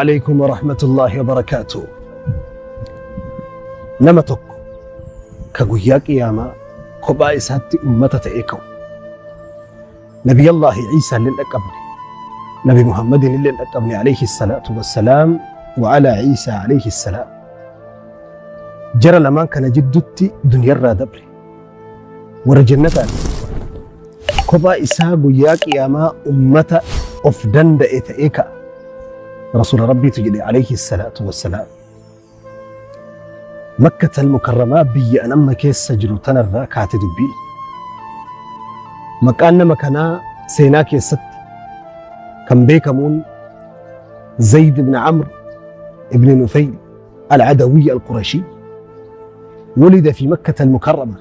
Aleykum warahmatullaahi wabarakaatuh. Nama tokko ka guyyaa qiyaamaa kophaa isaatti ummata ta'ee ka'u. Nabiyallaahi Iisaa illee hin dhaqqabne. Nabi Muhammadiin illee hin dhaqqabne alayhi salaatu wassalaam wa alaa Iisaa alayhi salaam. Jara lamaan kana jiddutti duniyarraa dabre. Warra jannataati. Kophaa isaa guyyaa qiyaamaa ummata of danda'e ta'ee ka'a. Rasuula Rabbiitu jedhe alayhi salaatu wassalaam. Makkatal Mukarramaa biyya an amma keessa jiru tanarraa kaate dubbiin. Maqaan nama kanaa seenaa keessatti kan beekamuun Zayd ibn Amr ibn Nufayl al-Adawiyy al-Qurashii ولد في مكة المكرمة.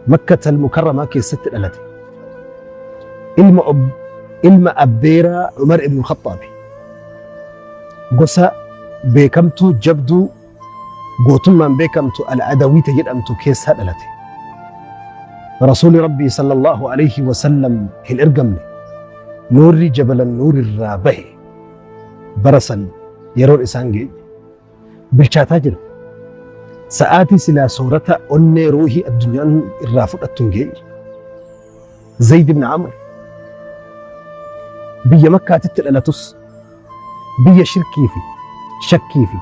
Makkatal Mukarramaa keessatti dhalate. Ilma ob ilma abbeeraa Umar ibn Khaxxaabi. Gosa beekamtuu jabduu gootummaan beekamtu Al-Adawiita jedhamtu keessaa dhalate. Rasuulli Rabbii sallallahu alayhi wa sallam hin ergamne. Nuurri jabalan nuurirraa bahe bara san yeroon isaan geenye. Bilchaataa jira. Sa'aatii silaa soorata onnee ruuhii addunyaan irraa fudhattu hin geenye. Zayd ibn Amr biyya Makkaatitti dhalatus biyya shirkii fi shakkii fi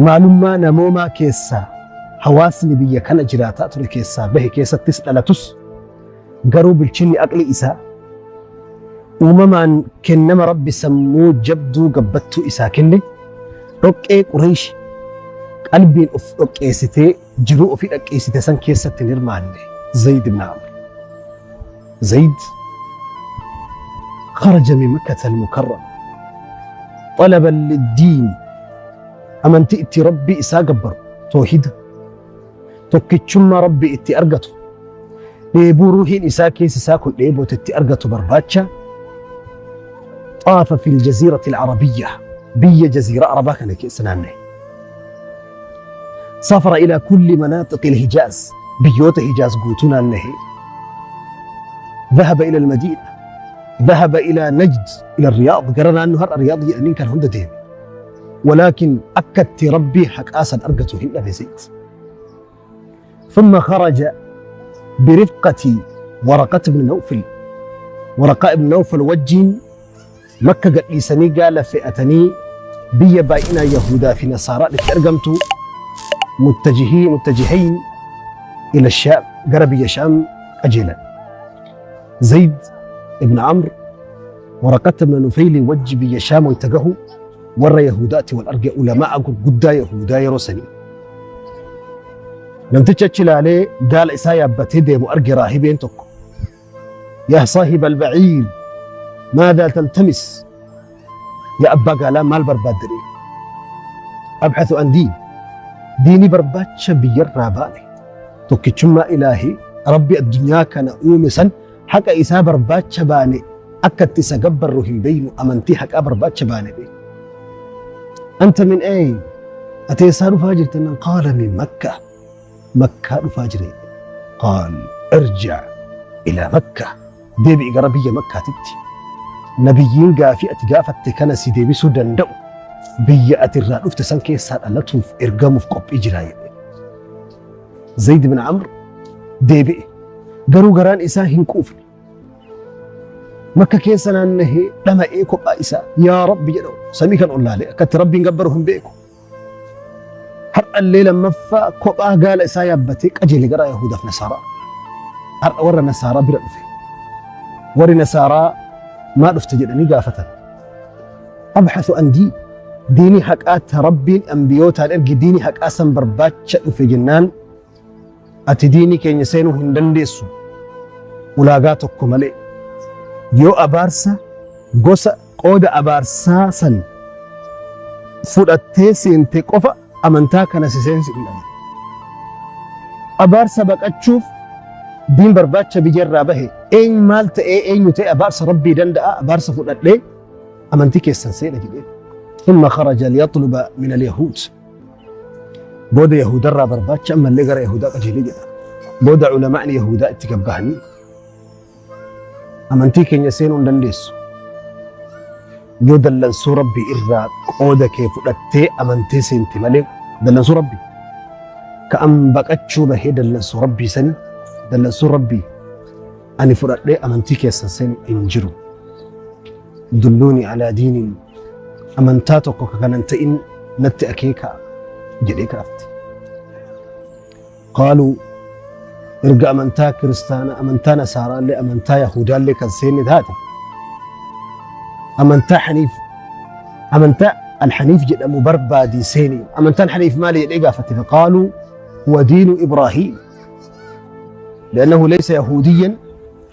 maalummaa namoomaa keessaa hawaasni biyya kana jiraataa ture keessaa bahe keessattis dhalatus garuu bilchinni aqlii isaa Uumamaan kennama Rabbi sammuu jabduu gabbattuu isaa kenne, dhoqqee Qureeyshi qalbiin uf dhoqqeessitee jiruu ofii dhaqqeessite san keessatti hin hirmaanne. Zayd ibn Amr. Zayd kharaja min Makkata al-Mukarrama talaban lid-diin, amantii itti Rabbii isaa gabbaru, toohida, tokkichummaa Rabbii itti argatu, dheebuu ruuhiin isaa keessi isaa kun dheebote itti argatu barbaacha xaafa fil jaziirati al-arabiyya, biyya jaziiraa arabaa kana keessa naanna'e. Safara ilaa kulli manaaxiqi al-Hijaaz, biyyoota Hijaaz guutuu naanna'e. Dhahaba ila al-Madiina, dhahaba ila Najd, ila Riyaad, gara naannoo har'a Riyaad jedhaniin kana hunda deeme. Walaakin akka itti Rabbii haqaa san argatu hin dhabe Zayd. ثم خرج برفقة ورقة بن نوفل. ورقاء بن نوفل wajjiin Makka gadhiisanii gaala fe'atanii biyya baay'inaa Yahudaa fi Nasaaraa itti argamtu muttajihii muttajihiin ila Shaam, gara biyya Shaam qajeelan. Zayd ibn Amr Waraqat ibn Nufayli wajji biyya Shaam wayta gahu warra Yahudaatti wal arge, ulamaa gurguddaa Yahudaa yeroo sanii. Namtichi achi ilaalee gaala isaa yaabbatee deemu arge raahibeen tokko. Yaa saahiba al-ba'iir, maadhaa taltamis? Yaa abbaa gaalaa, maal barbaadda jedhee. Abhathu an diin. Diinii barbaacha biyyarraa baane. Tokkichummaa ilaahii Rabbi addunyaa kana uume san haqa isaa barbaacha baane, akka itti isa gabbarru hin beeynu, amantii haqaa barbaacha baane jedhee. Anta min ayn? Ati eessaa dhufaa jirta jennaan, qaala min Makka. Makkaa dhufaa jira jedhe. Qaal irji' ilaa Makka. Deebi'i gara biyya Makkaatitti. Nabiyyiin gaafii ati gaafatte kana si deebisuu danda'u biyya ati irraa dhufte san keessaa dhalatuuf ergamuuf qophii jira jedhe. Zayd bin Amr deebi'e. Garuu garaan isaa hin quufne. Makka keessa naannahee dhama'ee kophaa isaa yaa Rabbi jedha, samii kan ollaalee akka itti Rabbiin gabbaru hin beeku. Har'allee lammaffaa kophaa gaala isaa yaabbatee qajeele gara Yahudaaf Nasaaraa. Har'a warra Nasaaraa bira dhufe. Warri Nasaaraa maa dhufte jedhanii gaafatan. Abhathu an diin, diinii haqaa ta Rabbiin ambiyootaan erge, diinii haqaa san barbaacha dhufe jennaan, ati diinii keenya seenuu hin dandeessu ulaagaa tokko malee, yoo abaarsa gosa qooda abaarsaa san fudhattee seente qofa amantaa kana si seensifna. Abaarsa baqachuuf diin barbaacha biyyarraa bahe eenyu maal ta'ee eenyu ta'e abaarsa Rabbii danda'a, abaarsa fudhadhee amantii keessan seena jedhee. ثم خرج ليطلب من اليهود. Booda Yahudarraa barbaacha ammallee gara Yahudaa qajeelee jedha. Booda ulamaa'ni Yahudaa itti gabbahanii amantii keenya seenuu hin dandeessu. Yoo dallansuu Rabbii irraa qooda kee fudhattee amantee seente malee dallansuu Rabbii ka an baqachuu bahee dallansuu Rabbii sanii dallansuu Rabbii ani fudhadhee amantii keessan seenu hin jiru. Dulluuni alaa diiniin amantaa tokko ka kanan ta'in natti akeekaa jedhee kaafte. Qaaluu erga amantaa kiristaana amantaa nasaaraallee amantaa yahudaallee kan seenne taate amantaa haniif amantaa alhaniif jedhamu barbaadii seeni. Amantaan haniif maali jedhee gaafate. Faqaaluu huwa diinu Ibraahiim لأنه ليس يهوديا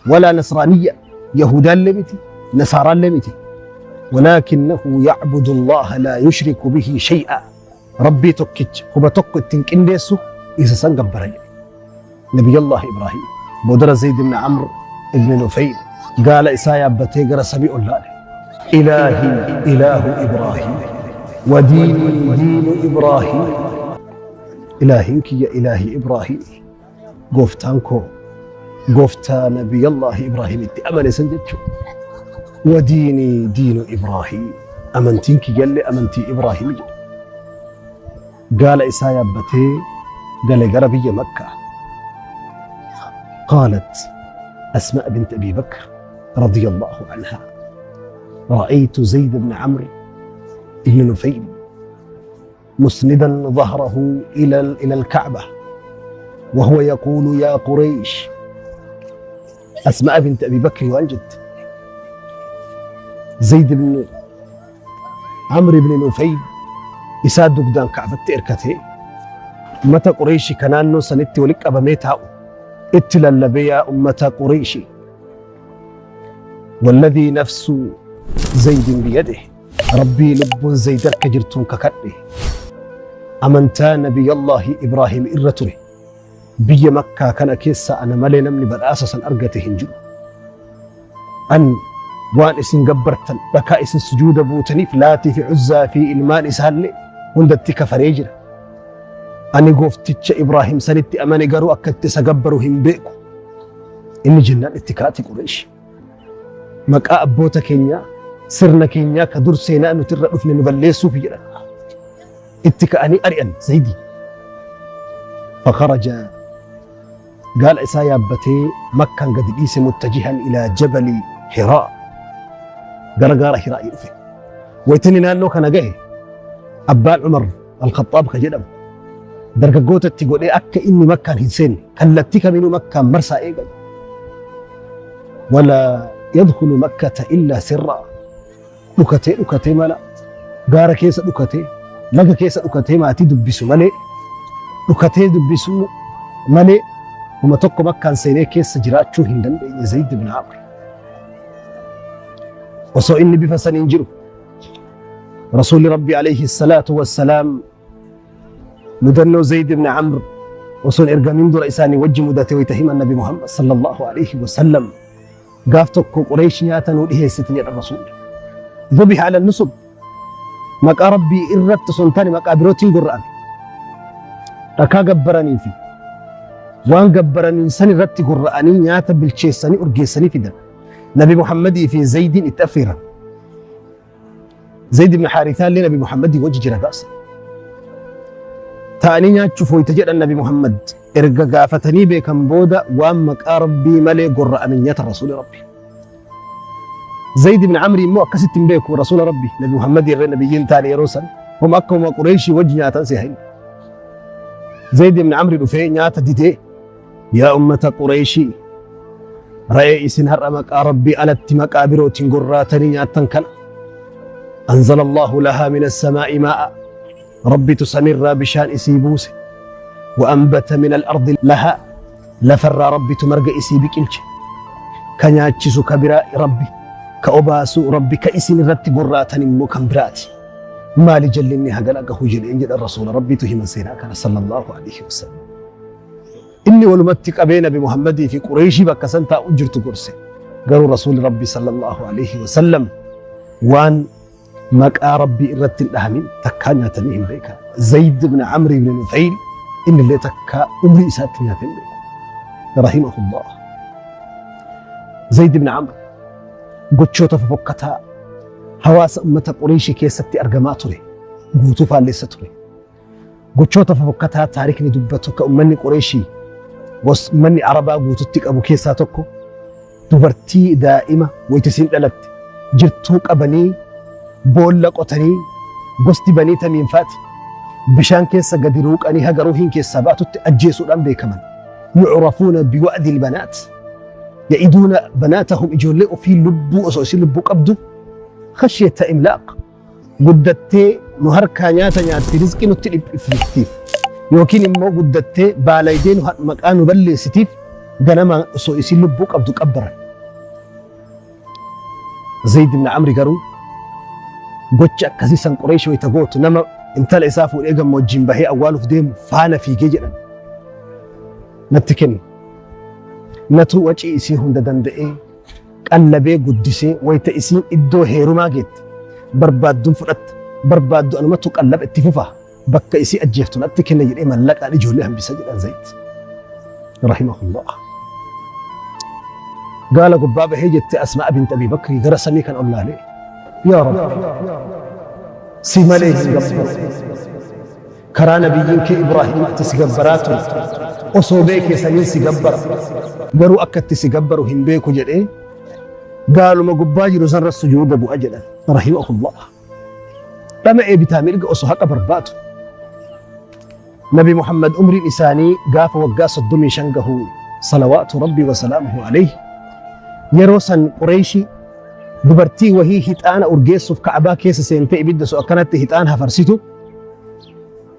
ولا نصرانيا، يهودا لمتي نصارى لمتي، ولكنه يعبد الله لا يشرك به شيئا. ربي تكج هو تك تنكندسو إذا سنقبر نبي الله إبراهيم. بدر زيد بن عمرو بن نفيل قال إسايا بتيجر سبيع الله إلهي إله إبراهيم وديني دين إبراهيم. إلهي يا إلهي إبراهيم قفتانكو قفتا نبي الله إبراهيم أمن سنجدشو وديني دين إبراهيم أمنتينك يلي أمنتي إبراهيم. قال إسايا بتي قال قربية مكة. قالت أسماء بنت أبي بكر رضي الله عنها رأيت زيد بن عمرو بن نفيل مسندا ظهره إلى الكعبة وهو يقول يا قريش. أسماء بنت أبي بكر وأنجد زيد بن عمرو بن نفيل إساد قدام كعبة إركته متى قريش كنانو سنتي ولك أبا ميتها اتلالبيا أمة قريش والذي نفس زيد بيده ربي لب زيد كجرتون ككره أمنتا نبي الله إبراهيم إرته بي مكة كان كيسا أنا مالي نمني بل أساسا أرقته هنجو أن وان إسن قبرتن بكا إسن سجود بوتني فلاتي في عزة في إلمان إسهلي هندتي كفريجرة أني قفتش إبراهيم سنتي أماني قروا أكدت سقبروا هم بيكو إني جنان اتكاتي قريش مكا أبوتا كينيا سرنا كينيا كدور سينا أنو ترى نبليسو في جرى اتكأني أريان زيدي. فخرج قال إسايا بتي مكة قد إيس متجها إلى جبل حراء قرقارة حراء يرفع ويتني نانو كان جاي أبان عمر الخطاب كجدم درجة قوتة تقول إيه أك إني مكة هنسين كلتك منو مكة مرسى إيه ولا يدخل مكة إلا سرا نكتة نكتة ملا قارة كيسة نكتة لقى كيسة نكتة ما تدبسوا ملي نكتة دبسوا ملي وما تقو مكة سيني كيس جرات شو هندن زيد بن عمرو وصو إني بفسن إنجلو رسول ربي عليه الصلاة والسلام مدنو زيد بن عمرو وصل إرقامين دور إساني وجه مدته ويتهم النبي محمد صلى الله عليه وسلم قافتك قريش نياتا وليه ستنيا الرسول ذبح على النصب مكا ربي إرت سلطاني مكا بروتين قرآن ركا قبراني في وان قبراني سني رت قرآني نياتا بالشيساني أرقيساني في دم نبي محمد في زيد اتأفيرا زيد بن حارثة لنبي محمد وجه جرى تاني نياتشوفو يتجد النبي محمد إرقا قافتني بكم بودا وامك ربي ملي قرأ من نيات الرسول ربي زيد بن عمرو مو أكست بيكو رسول ربي نبي محمد يرى نبيين تاني روسا هم أكو قريشي وجه نياتا سيهين زيد بن عمرو رفي نياتا ديتي يا أمة قريشي رأي إسن هرمك ربي ألت مكابرو تنقراتني نياتا كان أنزل الله لها من السماء ماء ربي تسمر بشان إسيبوس وأنبت من الأرض لها لفر ربي تمرق إسيبك إلش كنياتشسو كبراء ربي كأباسو ربي كإسن رت قراتني مكمبراتي ما لجلني هقلقه جل إنجل الرسول ربي تهم سيناك صلى الله عليه وسلم إني ولمتك أبينا بمحمد في قريش بكسنتا أجرت قرسي قالوا رسول ربي صلى الله عليه وسلم وان مكا ربي إرت الأهمين تكا نياتنيهم بيكا زيد بن عمرو بن نفيل إن اللي تكا أمري إسات نياتن بيكا رحمه الله. زيد بن عمرو قد شوت ففكتها Hawaasa ummata Qureeshii keessatti argamaa ture. Guutuu faalleessa ture. Gochoota fofokkataa taarikni dubbatu ka ummanni Qureeshii ummanni Arabaa guututti qabu keessaa tokko dubartii daa'ima wayita isiin dhalatte jirtuu qabanii boolla qotanii gosti Banii Tamiim faati bishaan keessa gadi ruuqanii haga ruuhiin keessaa baatutti ajjeesuudhaan beekaman. Yucrafuuna biwa'di albanaat. Ya'iduuna banaatahum ijoollee ofii lubbuu osoo isin lubbuu qabdu khashyata imlaaq. Guddattee nu harkaa nyaata nyaatti rizqii nutti dhiphiftiif yookiin immoo guddattee baalaydee nu maqaa nu balleessitiif ganama osoo isin lubbuu qabdu qabbaran. Zayd ibn Amri garuu gocha akkasii san Qureesh wayita gootu nama intala isaa fuudhee gammoojjiin bahee awwaaluuf deemu faana fiigee jedhan. Natti kenni. Natu wacii isii hunda danda'ee qallabee guddisee wayita isiin iddoo heerumaa geette barbaadduun fudhatta barbaaddu anumatu qallaba itti fufa bakka isii ajjeeftu natti kenna jedhee mallaqaan ijoollee hambisa jedhan Zayd. Rahimahullah. Gaala gubbaa bahee jette Asmaa bint Abi Bakrii gara samii kan ollaalee. Yaa Rabbi, si malee hin gabbaru. Karaa nabiyyiin kee Ibraahim itti si gabbaraa ture. Osoo beekee saniin si gabbara. Garuu akka itti si gabbaru hin beeku jedhee gaaluma gubbaa jiru sanarra sujuuda bu'a jedhan. Rahimahullah. Dhama'ee bitaa mirga osoo haqa barbaadu. Nabi Muhammad umriin isaanii gaafa waggaa 35 gahu salawaatu Rabbii wa salaamuhu alayhi. Yeroo san Qureeshii dubartii wahii hixaana urgeessuuf Ka'abaa keessa seentee ibidda so akkanatti hixaan hafarsitu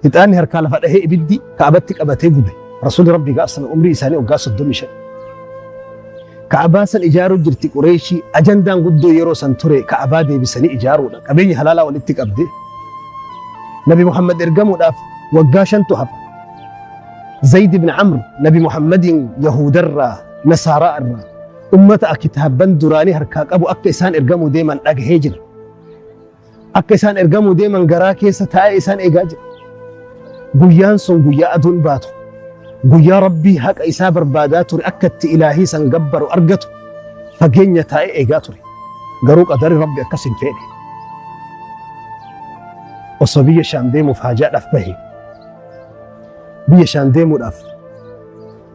hixaanni harkaa lafa dhahee ibiddi Ka'abatti qabatee gube. Rasuulli Rabbii gaaf sana umrii isaanii waggaa 35. Ka'abaa san ijaaruu jirti Qureeshii ajandaan guddoo yeroo san ture Ka'abaa deebisanii ijaaruudha. Qabeenya halaalaa walitti qabde. Nabi Muhammad ergamuudhaaf waggaa 5tu hafa. Zayd ibn Amr Nabi Muhammadiin Yahudarraa Nasaaraa irraa ummata kitaabban duraanii harkaa qabu akka isaan ergamuu deeman dhagahee jira. Akka isaan ergamuu deeman garaa keessa taa'ee isaan eegaa jira. Guyyaan sun guyyaa aduun baatu. Guyyaa Rabbii haqa isaa barbaadaa ture akka itti ilaahii san gabbaru argatu fageenya taa'ee eegaa ture. Garuu qadarri Rabbi akkas hin feene. Osoo biyya Shaam deemuuf haajaadhaaf bahe. Biyya Shaam deemuudhaaf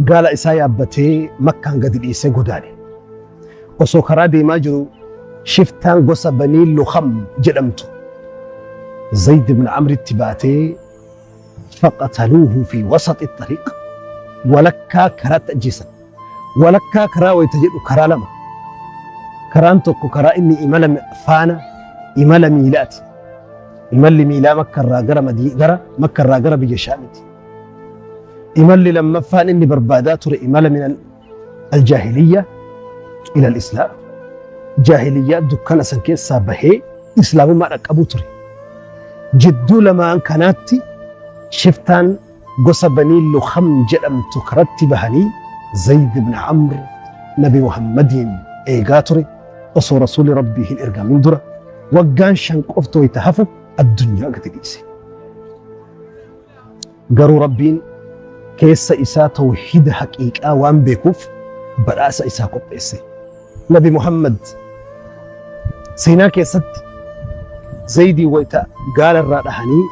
gaala isaa yaabbatee Makkaan gadi dhiisee godaane. Osoo karaa deemaa jiru shiftaan gosa Banii Lukham jedhamtu Zayd ibn Amritti baatee faqataluuhu fi wasaxi xariiq. Walakkaa karaatti ajjeesan. Walakkaa karaa wayita jedhu karaa lama. Karaan tokko karaa inni imala faana imala miilaati. Imalli miilaa Makkarraa gara gara Makkarraa gara biyya Shaamiti. Imalli lammaffaan inni barbaadaa ture imala min aljaahiliyya ila al-islaam. Jaahiliyyaa dukkana san keessaa bahee islaamummaa dhaqqabuu ture. Jidduu lamaan kanaatti shiftaan gosa Banii Lukham jedhamtu karatti bahanii Zayd ibn Amr Nabi Muhammadiin eegaa ture osoo Rasuulli Rabbii hin ergamin dura waggaan 5 qofti wayita hafu addunyaa gadi dhiise. Garuu Rabbiin keessa isaa tawhiida haqiiqaa waan beekuuf badhaasa isaa qopheesse. Nabi Muhammad seenaa keessatti Zaydii wayita gaala irraa dhahanii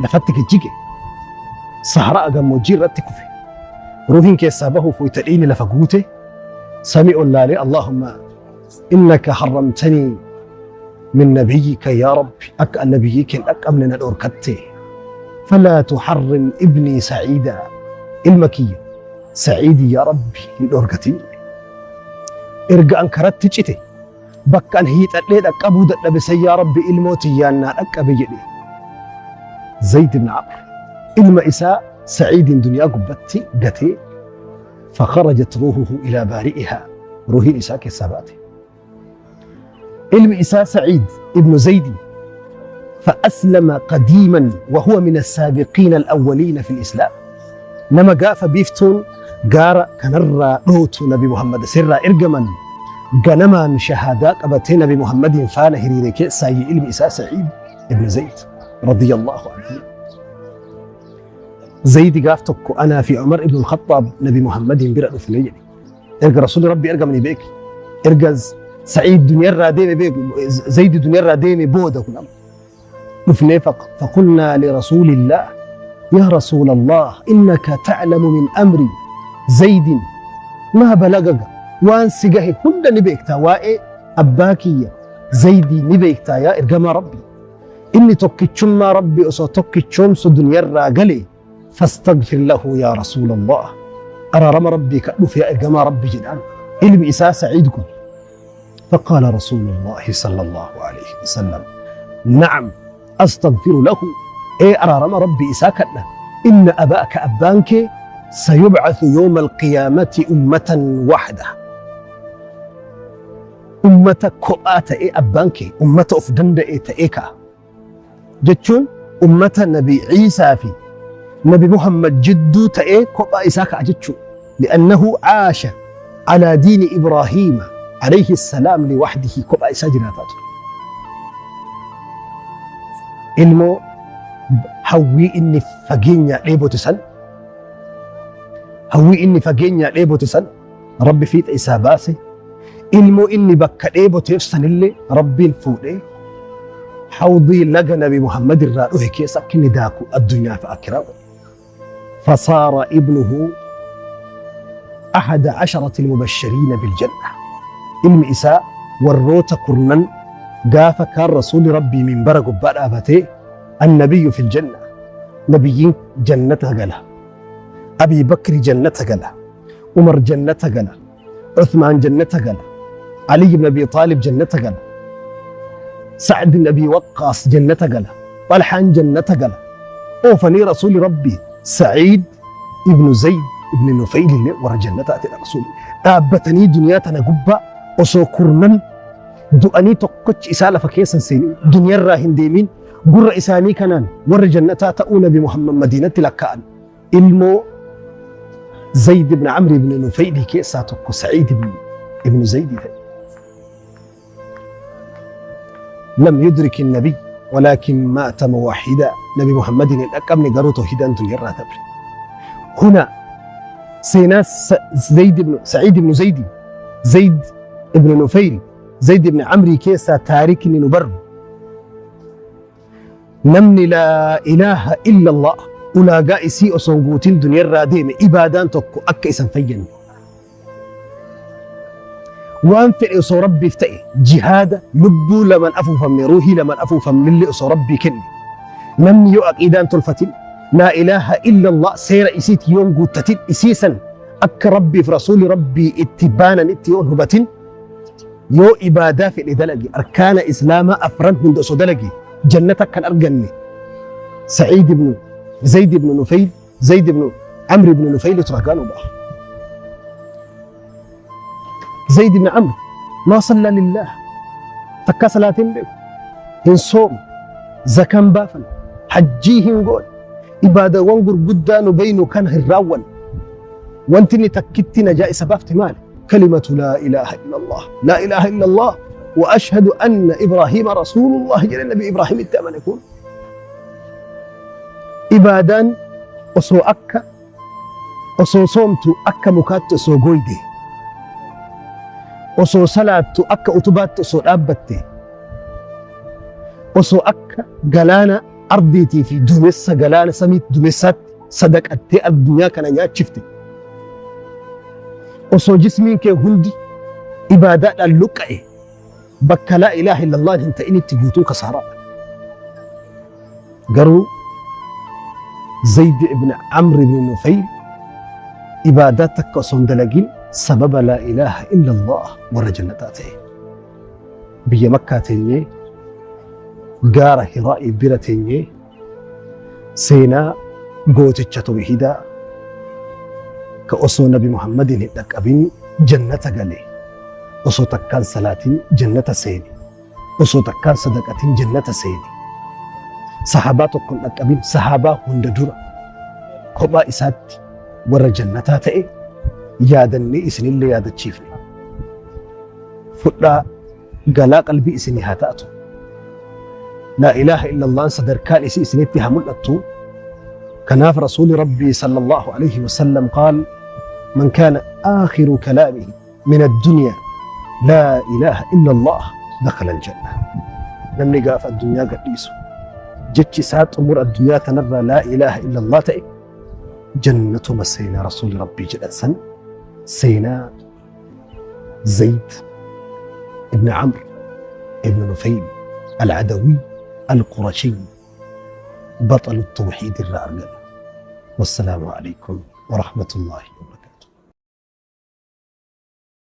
lafatti gajjige Saharaa gammoojjii irratti kufe. Ruuhiin keessaa bahuuf wayita dhiigni lafa guute samii ol laalee Allahumma innaka harramtanii min nabiyyika yaa Rabbi akka an nabiyyii kee hin dhaqqabne na dhoorkatte. Falaa tuharrim ibnii sa'iida ilma kiyya sa'iidii yaa Rabbi hin dhoorgatin. Erga an karatti cite bakka an hiixadhee dhaqqabuu dadhabe san yaa Rabbi ilmoo tiyyaan naa dhaqqabe jedhe. Zayd ibn Amr ilma isaa Sa'iidiin duniyaa gubbatti gatee fakharajat ruuhuhu ilaa baari'ihaa ruuhiin isaa keessaa baate. Ilmi isaa Sa'iid ibnu Zaydi فأسلم قديما وهو من السابقين الأولين في الإسلام. نما قاف بيفتون قارا كنرى روت نبي محمد سرى إرجما غنما شهادات قبتي نبي محمد فانا هريرك ساي علم إساء سعيد ابن زيد رضي الله عنه. زيد قافتك أنا في عمر ابن الخطاب نبي محمد برأ ثنين إرجى رسول ربي إرجى من بيك إرجز Sa'iid duniyarraa deeme beeku, Zaydi duniyarraa deeme booda kun amma. Dhufnee faqulnaa lirasuulillah yaa rasuulallah innaka ta'lamu min amri Zaydin maa balagaga waan si gahe hunda ni beektaa waa'ee abbaa kiyya Zaydii ni beektaa yaa ergamaa Rabbii. Inni tokkichummaa Rabbii osoo tokkichoomsu duniyarraa gale fastaghfir lahu yaa rasuulallah araarama Rabbii kadhuuf yaa ergamaa Rabbii jedhaan ilmi isaa Sa'iid kun. فقال رسول الله صلى الله عليه وسلم نعم أستغفر له إيه أرارم ربي إساكنا إن أباك أبانك سيبعث يوم القيامة أمة واحدة أمة كوبات إيه أبانك أمة أفدند إيه تأيكا جتشون أمة نبي عيسى في نبي محمد جدو تأي كوبا إساكا جتشو لأنه عاش على دين إبراهيم عليه السلام لوحده كوبا إسا جراتاتو ilmoo hawwii inni fageenya dheebote san hawwii inni fageenya dheebote san Rabbi fiixa isaa baase ilmoo inni bakka dheeboteef sanillee Rabbiin fuudhee hawdii laga Nabi Muhammad irraa dhufe keessa akka inni daaku addunyaa fi akiraa godhe. فصار ابنه أحد عشرة المبشرين بالجنة. ilmi isaa warroota kurnan gaafa kaan rasuulli Rabbii minbara gubbaa dhaabatee annabiyyu fil janna nabiyyiin jannata gala Abii Bakri jannata gala Umar jannata gala Uthmaan jannata gala Ali ibn Abi Taalib jannata gala Sa'd ibn Abi Waqqaas jannata gala Xalhaan jannata gala oofanii rasuulli Rabbii Sa'iid ibnu Zayd ibn Nufayl illee warra jannataatidha rasuulli dhaabbatanii duniyaa tana gubbaa osoo kurnan du'anii tokkochi isaa lafa keessa hin seenin duniyarraa hin deemin gurra isaanii kanaan warra jannataa ta'uu Nabi Muhammad Madiinatti lakkaa'an ilmoo Zayd ibn Amr ibn Nufayl keessaa tokko Sa'iid ibn Zayd ta'e. لم يدرك النبي ولكن مات موحدا نبي محمد الأكبر garuu توحيدا دنيا تبر. هنا سينا زيد بن سعيد بن زيد زيد بن نفيل زيد بن عمرو كيسا تارك نبر نمني لا إله إلا الله ulaagaa isii osoo hin guutin duniyarraa deeme ibaadaan tokko akka isan fayyanne waan fedhe osoo Rabbiif ta'e jihaada lubbuu laman afuufamne ruuhii laman afuufamnillee osoo Rabbii kenne namni yoo aqiidaan tolfatin laa ilaaha illa Allah seera isiiti yoon guuttatin isiisan akka Rabbiif rasuuli Rabbii itti baananitti yoon hubatin yoo ibaadaa fedhe dalage arkaana islaamaa afran hunda osoo dalage jannata akkan arganne Sa'iid ibn Zayd ibn Nufayl Zayd ibn Amr ibn Nufayl ragaan ba'a. Zayd ibn Amr ما صلى لله takka salaatiin beeku hin soomu zakan baafan hajjii hin goone ibaadawwan gurguddaa nu beeynu kan hin raawwanne wanti inni takkitti najaa isa baafte maali? كلمة لا إله إلا الله لا إله إلا الله وأشهد أن إبراهيم رسول الله جل النبي إبراهيم التأمن يكون إبادان osoo akka osoo soomtu akka mukaatti osoo goyde osoo salaattu akka utubaatti osoo dhaabbatte osoo akka galaana ardiitii fi duumessa galaana samiitti duumessaatti sadaqattee addunyaa kana nyaachifte osoo jismiin kee hundi ibaadaadhaan luqqa'e bakka laa ilaaha illallah hin ta'initti guutuu kasaaraadha. Garuu Zayd ibn Amr ibn Nufayl ibaadaa takka osoo hin dalagin sababa laa ilaaha illallah warra jannataa ta'e. Biyya Makkaa teenyee gaara Hiraa'ii bira teenyee seenaa gooticha tawhiidaa ka osoo Nabi Muhammadin hin dhaqqabin jannata gale osoo takkaan salaatiin jannata seene osoo takkaan sadaqatiin jannata seene sahaabaa tokko hin dhaqqabin sahaabaa hunda dura kophaa isaatti warra jannataa ta'e yaadannee isinillee yaadachiifne fudhaa galaa qalbii isinii haa ta'atu laa ilaaha illallah sadarkaan isii isinitti haa mul'attu. Kanaaf rasuuli Rabbii sallallahu alayhi wasallam qaal man kaana aakhiru kalaamihi min addunyaa Laa ilaaha illallah dakhala aljanna. Namni gaafa addunyaa gadhiisu jechi isaa xumura addunyaa tanarraa laa ilaaha illallah ta'e jannatuma seenaa rasuulli rabbii jedhan san seenaa Zayd ibn Amr ibn Nufayl al-Adawi al-Qurashi بطل التوحيد الرأرقل. والسلام عليكم ورحمة الله وبركاته.